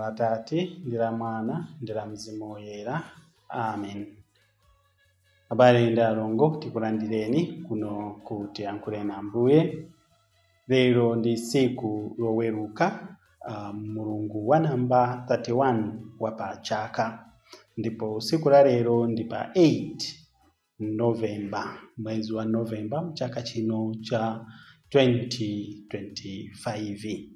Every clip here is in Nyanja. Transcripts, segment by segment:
la Atate ndi la Mwana ndi la Mzimu Woyera. Amen. Abale ndi alongo, tikulandireni kuno ku Tiyankhuleni Ambuye. Lero ndi tsiku loweruka, mulungu wa namba 31 wa pa chaka, ndipo tsiku la lero ndi pa 8 Novemba, mwezi wa Novemba mchaka chino cha 2025.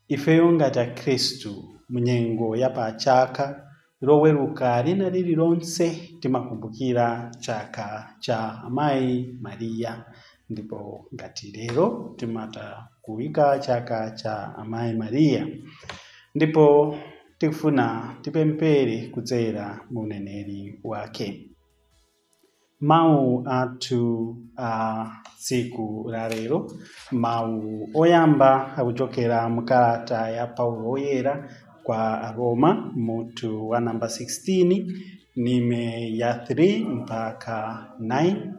Ifeyo ngati akhristu, munyengo ya pa chaka, loweruka lina lililonse timakumbukira chaka cha Amayi Mariya, ndipo ngati lero timata kuyika chaka cha Amayi Mariya, ndipo tikufuna tipemphere kudzera mu uneneri wake. Mawu athu a tsiku la lero, mawu oyamba akuchokera mukalata ya Paulo Woyera kwa Aroma, mutu wa namba 16, ndime ya 3 mpaka 9,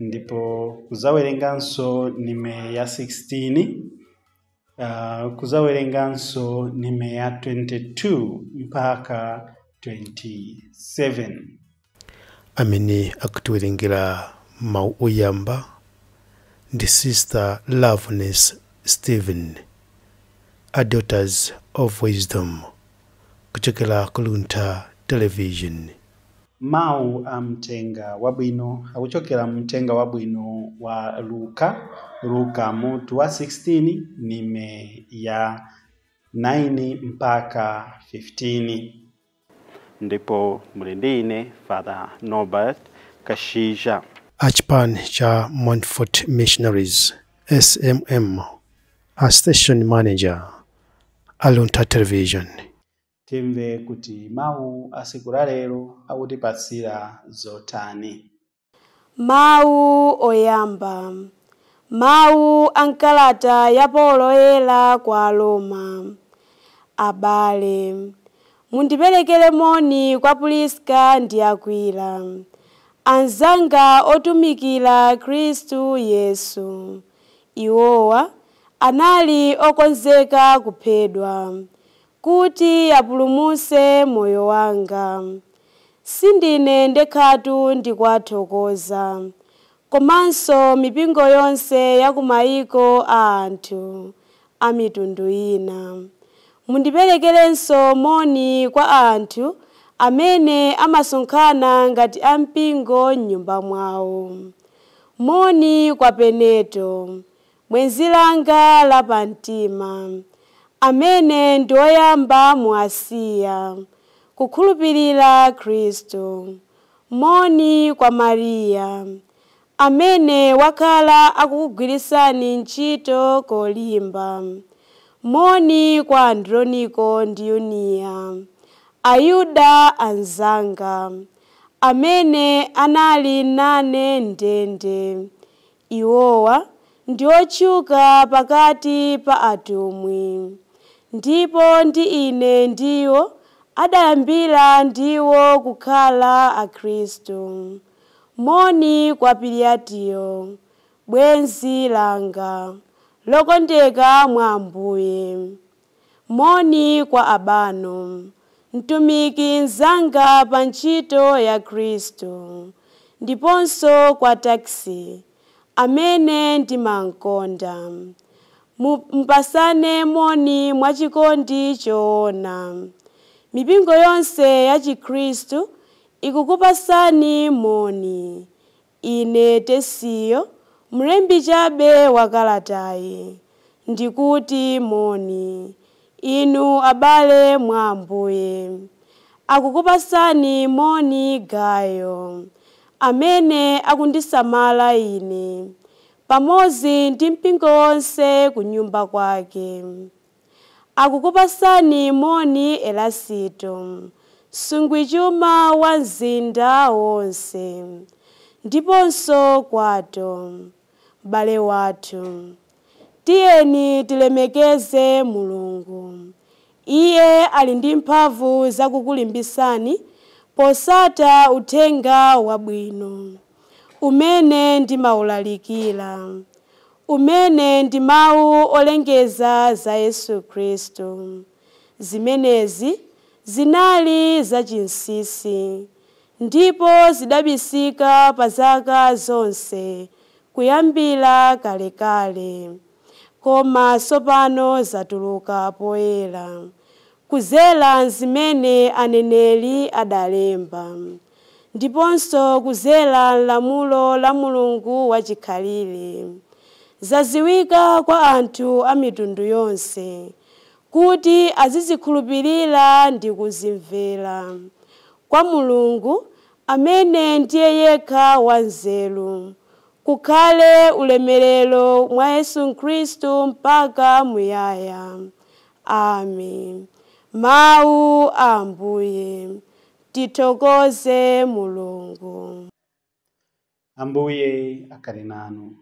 ndipo kuzawerenganso ndime ya 16, kuzawerenganso ndime ya 22 mpaka 27. Amene akutiwerengera mawu oyamba ndi Sister Loveness Stephen, a Daughters of Wisdom, kuchokera ku Luntha Television. Mawu a mthenga wabwino akuchokera mthenga wabwino wa Luka, Luka mutu wa 16, ndime ya 9 mpaka 15, ndipo muli ndi ine Father Norbert Kashija. Achipani cha Montfort Missionaries SMM, a station manager a Luntha Television. Timve kuti mawu a tsiku la lero akutipatsira zotani. Mawu oyamba, mawu a mkalata ya Paulo Woyera kwa Aroma. Abale, mundiperekere moni kwa Priska ndi Akwila, anzanga otumikira Khristu Yesu. Iwowa anali okonzeka kuphedwa kuti apulumutse moyo wanga. Sindine ndekhatu ndikuwathokoza, komanso mipingo yonse ya kumayiko a anthu a mitundu ina. Mundiperekerenso moni kwa anthu amene amasonkhana ngati ampingo m'nyumba mwawo. Moni kwa Peneto, bwenzi langa lapamtima, amene ndi woyamba mu Asiya kukhulupirira Khristu. Moni kwa Mariya, amene wakhala akukugwiritsani ntchito kolimba. Moni kwa Androniko ndi Yuniya, Ayuda anzanga, amene anali nane m'ndende. Iwowa ndi otchuka pakati pa atumwi, ndipo ndi ine ndiwo adayambira ndiwo kukhala akhristu. Moni kwa Piliatiyo, bwenzi langa lokondeka mwa Ambuye. Moni kwa Abano, mtumiki mnzanga pa ntchito ya Khristu, ndiponso kwa Taxi, amene ndimamkonda. Mupasane moni mwachikondi choona. Mipingo yonse ya Chikhristu ikukupasani moni. Ine Tesiyo, mlembi chabe wa kalatayi, ndikuti moni inu abale mwa Ambuye. Akukupasani moni Gayo, amene akundisamala ine, pamodzi ndi mpingo wonse ku nyumba kwake. Akukupasani moni Erasito, msungichuma wa mzinda wonse, ndiponso Kwato, m'bale wathu. Tiyeni tilemekeze Mulungu. Iye ali ndi mphamvu zakukulimbitsani posata uthenga wabwino umene ndimawulalikira, umene ndi mawu olengeza za Yesu Khristu. Zimenezi zinali zachinsinsi ndipo zidabisika pa zaka zonse kuyambira kalekale, koma tsopano zatuluka poyera kuzera zimene aneneri adalemba, ndiponso kuzera lamulo la Mulungu wachikhalire. Zaziwika kwa anthu a mitundu yonse kuti azizikhulupirira ndi kuzimvera. Kwa Mulungu amene ndiye yekha wanzeru, kukhale ulemerero mwa Yesu Khristu mpaka muyaya. Amen. Mawu a Ambuye. Tithokoze Mulungu. Ambuye akhale nanu.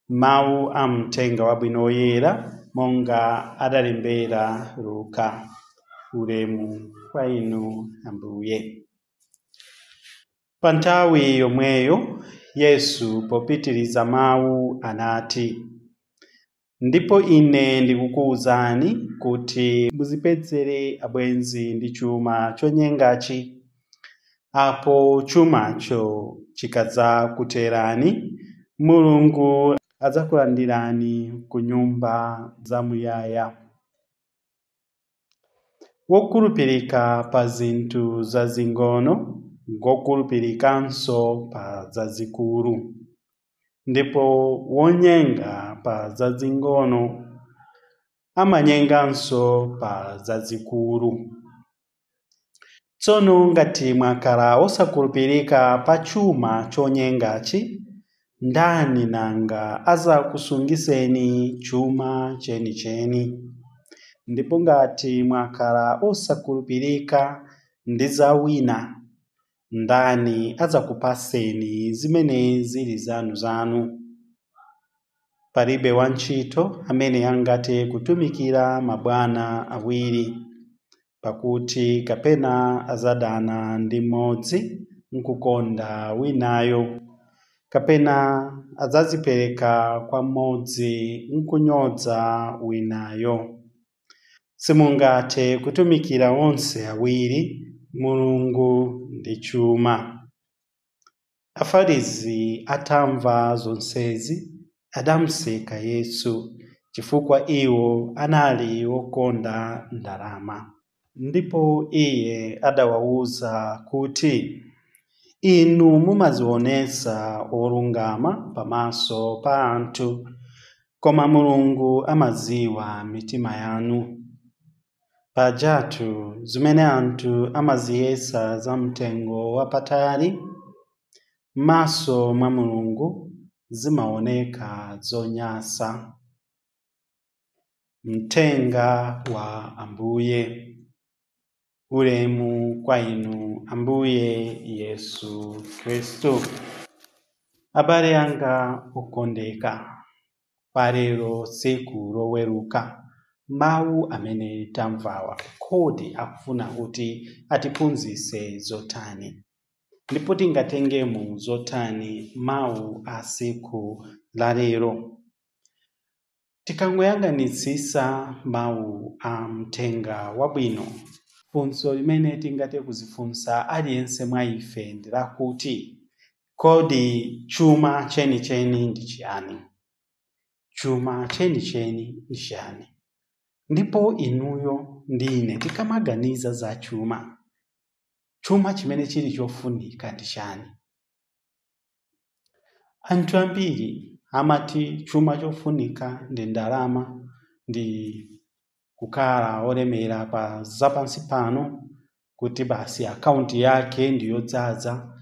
Mawu a mthenga wabwino woyera monga adalembera Luka. Ulemu kwa inu Ambuye. Pa nthawi yomweyo Yesu popitiriza mawu anati, ndipo ine ndikukuwuzani kuti muzipezere abwenzi ndi chuma chonyengachi. Apo chumacho chikadzakuterani, Mulungu adzakulandirani ku nyumba zamuyaya. Wokhulupirika pa zinthu zazing'ono ngokhulupirikanso pa zazikulu, ndipo wonyenga pa zazing'ono amanyenganso pa zazikulu. Tsono ngati mwakhala osakhulupirika pa chuma chonyengachi, ndani nanga adzakusungiseni chuma chenicheni? Ndipo ngati mwakhala osakhulupirika ndi za wina, ndani adzakupaseni zimene zili zanuzanu? Palibe wantchito amene angathe kutumikira mabwana awiri, pakuti kapena adzadana ndi mmodzi nkukonda winayo, kapena adzadzipereka kwa mmodzi nkunyoza winayo. Simungathe kutumikira onse awiri, Mulungu ndi chuma. Afarisi atamva zonsezi adamuseka Yesu, chifukwa iwo anali wokonda ndalama. Ndipo iye adawawuza kuti, inu mumazionetsa olungama pamaso pa anthu, koma Mulungu amadziwa mitima yanu. Pajatu zimene anthu amaziyesa zamtengo wapatali, m'maso mwa Mulungu zimaoneka zonyansa. Mthenga wa Ambuye. Ulemu kwa inu Ambuye Yesu Khristu. Abale anga okondeka, palero tsiku loweruka, mawu amene tamvawa kodi akufuna kuti atiphunzitse zotani, ndipo tingatengemo zotani mawu a tsiku la lero? Tikangoyang'anitsitsa mawu a mthenga wabwino, funso limene tingathe kuzifunsa aliyense mwa ife ndi lakuti, kodi chuma chenicheni ndi chiyani? Chuma chenicheni ndi chiyani? Ndipo inuyo ndi ine tikamaganiza za chuma, chuma chimene chili chofunika ndi chani? Anthu ambiri amati chuma chofunika ndi ndalama, ndi kukhala olemera pa zapansi pano, kuti basi akaunti yake ndi yodzaza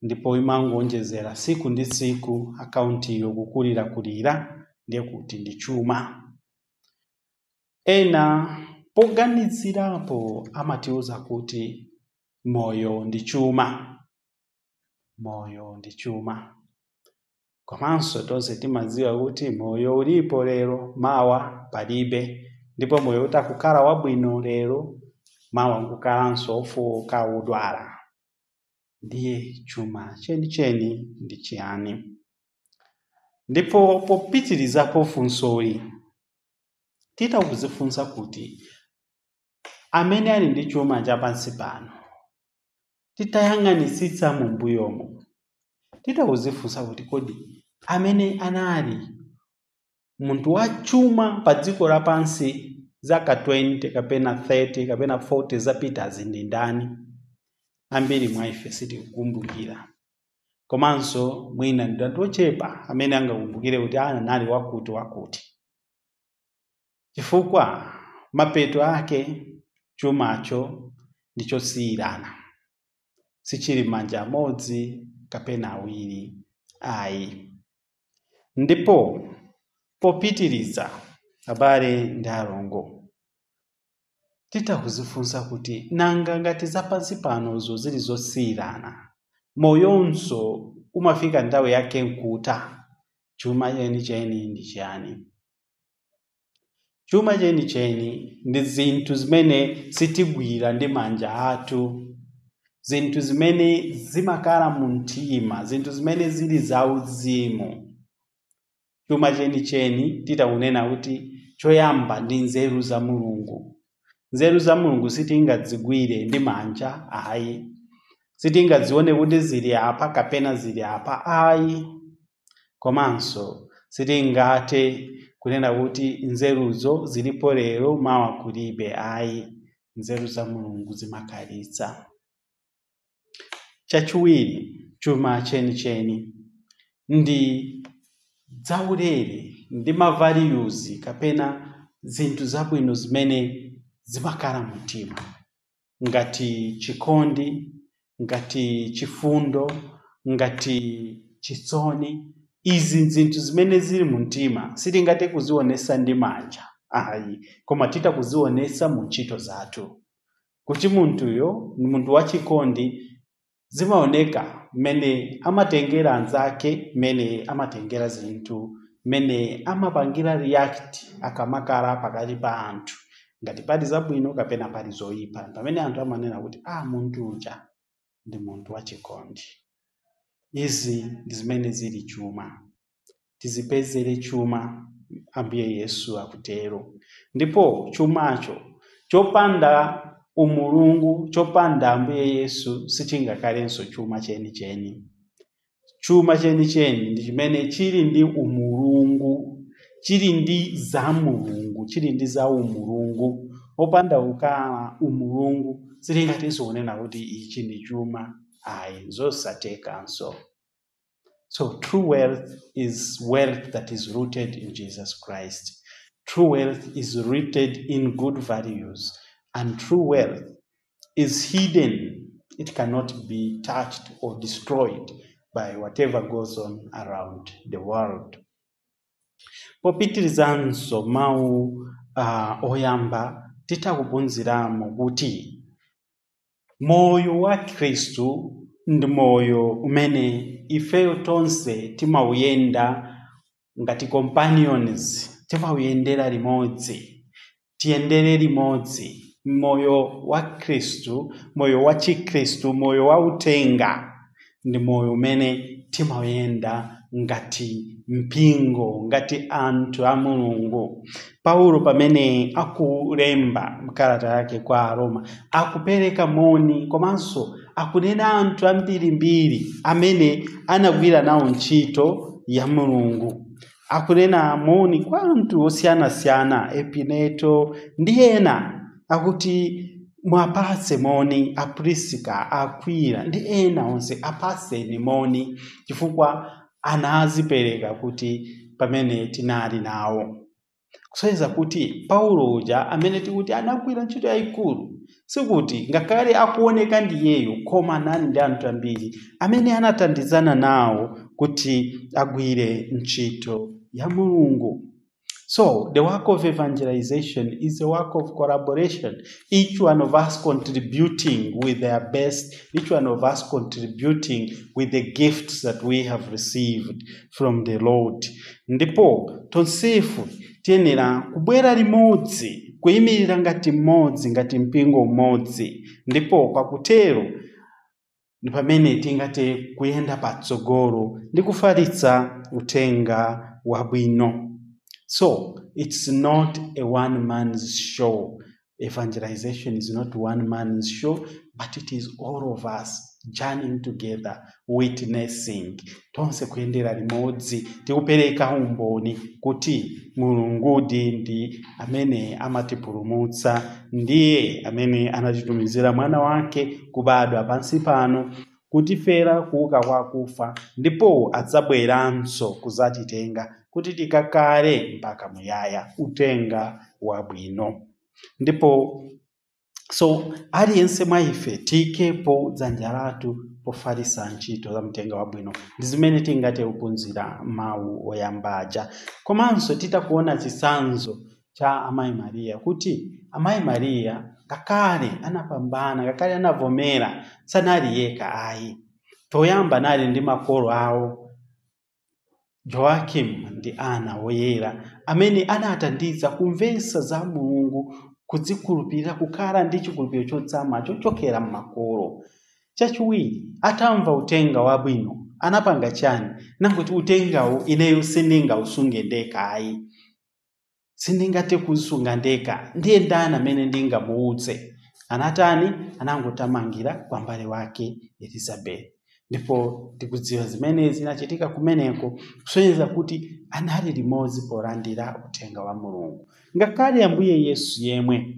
ndipo imangonjezera tsiku ndi tsiku akauntiyo kukulirakulira, ndiye kuti ndi chuma. Ena poganizirapo amatiwuza kuti moyo ndi chuma, moyo ndi chuma. Komanso tonse timadziwa kuti moyo ulipo lero, mawa palibe, ndipo moyo utakukhala wabwino lero, mawa nkukhalanso ofowoka wodwala. Ndiye chuma chenicheni ndi chiyani? Ndipo popitirizapo funsoli, titakuzifunsa kuti Amene ali ndi chuma chapansi pano, titayang'anitsitsa mumbuyomo, titakuzifunsa kuti kodi amene anali munthu wachuma pa dziko lapansi zaka 20 kapena 30 kapena 40 zapitazi ndi ndani? Ambiri mwa ife sitikukumbukira, komanso mwina ndi anthu ochepa amene angakumbukire kuti anali wakuti wakuti, chifukwa mapeto ake chumacho ndi chosiyirana, sichili manja amodzi kapena awiri ayi. Ndipo popitiriza, abale ndi alongo, titakuzifunsa kuti nanga ngati zapansi panozo zili zosiyirana, moyonso umafika nthawi yake nkuta, chuma chenicheni ndi chiyani? Chuma chenicheni ndi zinthu zimene sitigwira ndi manja athu, zinthu zimene zimakhala mu mtima, zinthu zimene zili zauzimu. Chuma chenicheni titakunena kuti choyamba ndi nzeru za Mulungu. Nzeru za Mulungu sitingadzigwire ndi manja ayi, sitingazione kuti zili apa kapena zili apa ayi, komanso sitingathe kunena kuti nzeruzo zilipo lero mawa kulibe ayi. Nzeru za Mulungu zimakhalitsa. Chachiwiri, chuma chenicheni ndi zaulere, ndi ma values kapena zinthu zabwino zimene zimakhala mtima, ngati chikondi, ngati chifundo, ngati chisoni. Izi zinthu zimene zili mu mtima sitingathe kuzionesa ndi manja ayi, koma titakuzionesa mu ntchito zathu. Kuti munthuyo ni munthu wachikondi zimaoneka mmene amatengera anzake, mmene amatengera zinthu, mmene amapangira react akamakhala pakati pa anthu, ngati pali zabwino kapena pali zoyipa, pamene anthu amanena kuti munthu uja ndi munthu wachikondi. Izi ndi zimene zili chuma. Tizipezere chuma, Ambuye Yesu akutero. Ndipo chumacho chopanda umulungu, chopanda Ambuye Yesu, sichingakhalenso chuma chenicheni. Chuma chenicheni ndi chimene chili ndi umulungu, chili ndi za Mulungu, chili ndi za umulungu. Opanda kukhala umulungu sitingathenso kunena kuti ichi ndi chuma ayi, zosathekanso. So true wealth is wealth that is rooted in Jesus Christ. True wealth is rooted in good values, and true wealth is hidden. It cannot be touched or destroyed by whatever goes on around the world. Popitirizanso mawu oyamba, titakuphunziramo kuti moyo wa Khristu ndi moyo umene ifeyo tonse timawuyenda ngati companions, timawuyendera limodzi, tiyendere limodzi moyo wa Khristu, moyo wa Chikhristu, moyo wa utenga ndi moyo umene timawuyenda ngati mpingo, ngati anthu a Mulungu. Paulo pamene akulemba mkalata yake kwa Aroma akupereka moni, komanso akunena anthu ambirimbiri amene anagwira nawo ntchito ya Mulungu. Akunena moni kwa anthu osiyanasiyana, Epineto ndi ena, akuti mwapatse moni Apriska, Akwila ndi ena onse, apatseni moni chifukwa anazipereka kuti pamene tinali nawo. Kusonyeza kuti Paulo uja amene tikuti anagwira ntchito yayikulu, sikuti ngakhale akuoneka ndiyeyo, koma anali ndi anthu ambiri amene anathandizana nawo kuti agwire ntchito ya Mulungu. So the work of evangelization is a work of collaboration. Each one of us contributing with their best, each one of us contributing with the gifts that we have received from the Lord. Ndipo tonsefu tiyenera kubwera limodzi, kuyimirira ngati mmodzi, ngati mpingo mmodzi. Ndipo pakutero ndi pamene tingathe kuyenda patsogolo ndi kufalitsa uthenga wabwino. So it's not a one man's show. Evangelization is not one man's show, but it is all of us journeying together, witnessing. Tonse kuyendera limodzi, tikupereka umboni kuti Mulungudi ndi amene amatipulumutsa, ndiye amene anatitumizira mwana wake kubadwa pansi pano, kutifera kuuka kwa akufa, ndipo adzabweranso kudzatitenga kuti tikakale mpaka muyaya. Utenga wabwino. Ndipo so aliyense mwa ife tiyikepo dzanja lathu pofalitsa ntchito za mtenga wabwino, ndi zimene tingathe kuphunzira mawu oyambaja. Komanso titakuona chitsanzo cha Amayi Mariya, kuti Amayi Mariya ngakhale anapambana, ngakhale anavomera, sanali yekha ayi. Poyamba anali ndi makolo awo Joakim ndi Ana woyera, amene anathandiza kumvetsa za Mulungu, kudzikhulupirira, kukhala ndi chikhulupiriro chodzama chochokera m'makolo. Chachiwiri, atamva utenga wabwino anapanga chani? Nanguti utengawu ineyo sindingausunge ndekha ayi, sindingathe kuusunga ndekha, ndiye ndani amene ndingamuutse? Anatani? Anangotamangira kwa mbale wake Elizabeth. Ndipo tikudziwa zimene zinachitika kumeneko, kusonyeza kuti anali limodzi polandira uthenga wa Mulungu. Ngakhale Ambuye Yesu yemwe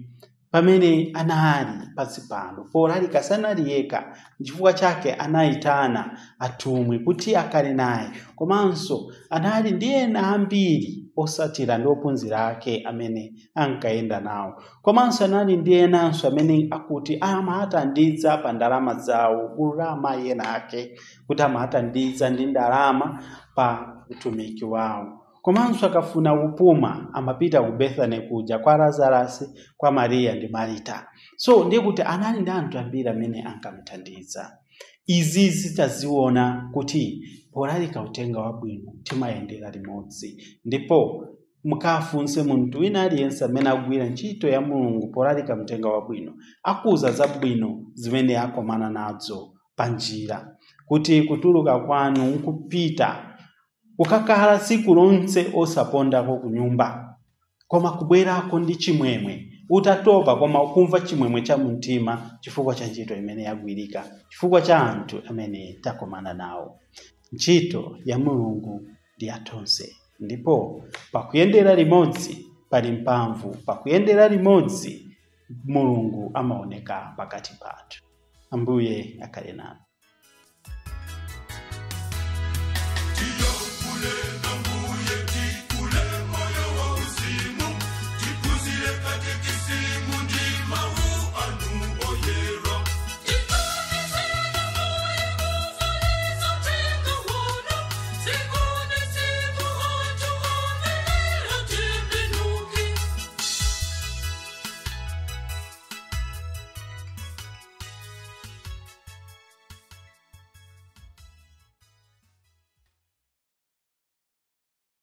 pamene anali pansi pano polalika sanali yekha, chifukwa chake anayitana atumwi kuti akhale naye, komanso anali ndi ena ambiri osatira ndi ophunzira ake amene ankayenda nawo, komanso anali ndi enanso amene akuti amathandiza pa ndalama zawo, gulu la amayi ena ake kuti amathandiza ndi ndalama pa utumiki wawo. Komanso akafuna kupuma amapita ku Bethany kuja kwa Lazarus, kwa Mariya ndi Marita. So ndiye kuti anali ndi anthu ambiri amene ankamuthandiza. Izi zitaziona kuti polalika uthenga wabwino timayendera limodzi, ndipo mukafunse munthu wina aliyense amene akugwira ntchito ya Mulungu polalika uthenga wabwino, akuza zabwino zimene akomana nazo pa njira, kuti kutuluka kwanu nkupita kukakhala tsiku lonse osapondako ku nyumba, koma kubwerako ndi chimwemwe, utatopa koma ukumva chimwemwe cha mumtima chifukwa cha ntchito imene yagwirika, chifukwa cha anthu amene takomana nawo. Ntchito ya Mulungu ndi ya tonse, ndipo pakuyendera limodzi pali mphamvu, pakuyendera limodzi Mulungu amaoneka pakati pathu. Ambuye akhale nanu.